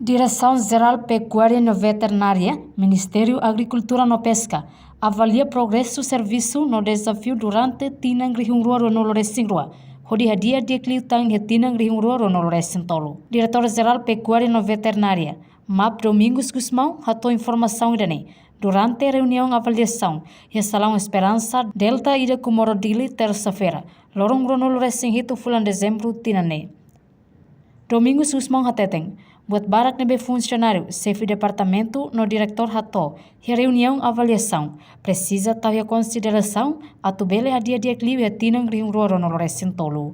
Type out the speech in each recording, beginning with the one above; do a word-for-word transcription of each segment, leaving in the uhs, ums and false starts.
Diresaun Jerál Pekuária no Veterinária, Ministériu Agrikultura no Peska, avalia progresu servisu no dezafiu durante tinan rihun rua ruanulu resin rua, hodi hadi'a di'ak liután iha tinan rihun rua ruanulu resin tolu. Diretór Jerál Pekuária no Veterinária, MAP, Domingos Gusmão, hato'o informasaun ida-ne'e durante reuniaun avaliasaun iha Salaun Esperansa, Delta ida Comoro, Dili, tersa-feira, loron ruanulu resin hitu fulan Dezembru tinan ne'e. Domingos Gusmão hateten, buat barak ne'ebé funsionáriu, xefe departamentu no diretór hato'o iha reuniaun avaliasaun presiza tau iha konsiderasaun atu bele hadi'a di'ak liu iha tinan rihun rua ruanulu resin tolu.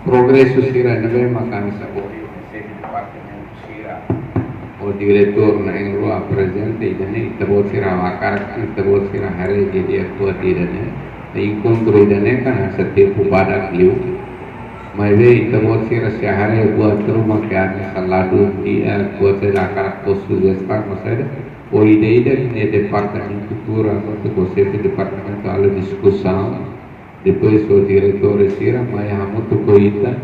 Progresu sira ne'ebé mak ami sabori, xefe departamentu sira ho diretór na'in-rua prezente, ida-ne'e ita-boot sira hakarak, ita-boot sira haree di'ak buat ida-ne'e. Enkontru ida-ne'e kan hanesan tempu badak liu. Maibé ita-boot sira sei haree buat ruma ke ami sei ladún di'ak, buat sira hakarak fó sujestaun, maibé ho ida-idak ne'e departamentu tuur, atu ho xefe departamentu halo diskusaun, depois ho diretór sira mai hamutuk ho ita,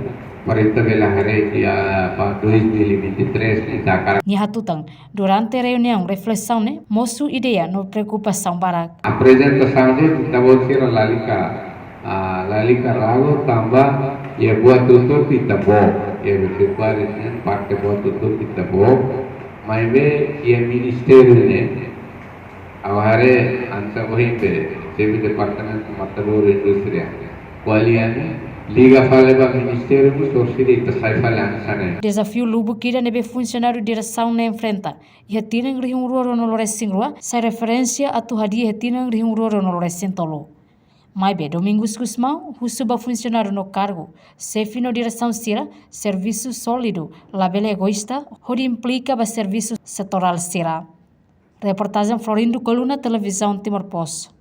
para ita bele haree tiha ba dois mil e vinte e três ita hakarak. Nia hatutan, durante reuniaun reflesaun ne'e mosu ideia no preokupasaun barak. Aprezentasaun ne'e ita-boot sira lalika, ah, lalika ragu tanba iha buat hotu-hotu ita book, iha buat hotu-hotu ne'e parte buat hotu-hotu ita book, maibé iha ministériu ne'e, ha'u haree hanesan ohin be, xefe departamentu Matadouro Indústria ko'alia ne'e, liga fali ba ministériu mós orsida ita sai fali hanesan ne'e. Dezafiu lubuk ida ne'ebé funsionáriu diresaun ne'e enfrenta iha tinan rihun rua ruanulu resin rua, sai referénsia atu hadi'a iha tinan rihun rua ruanulu resin tolu. Maibé Domingos Gusmão husu ba funsionáriu no kargu, xefe no diresaun sira, servisu sólidu, labele egoísta, hodi implika ba servisu setorál sira. Reportajen Florindo Coluna, Televizaun Timor Post.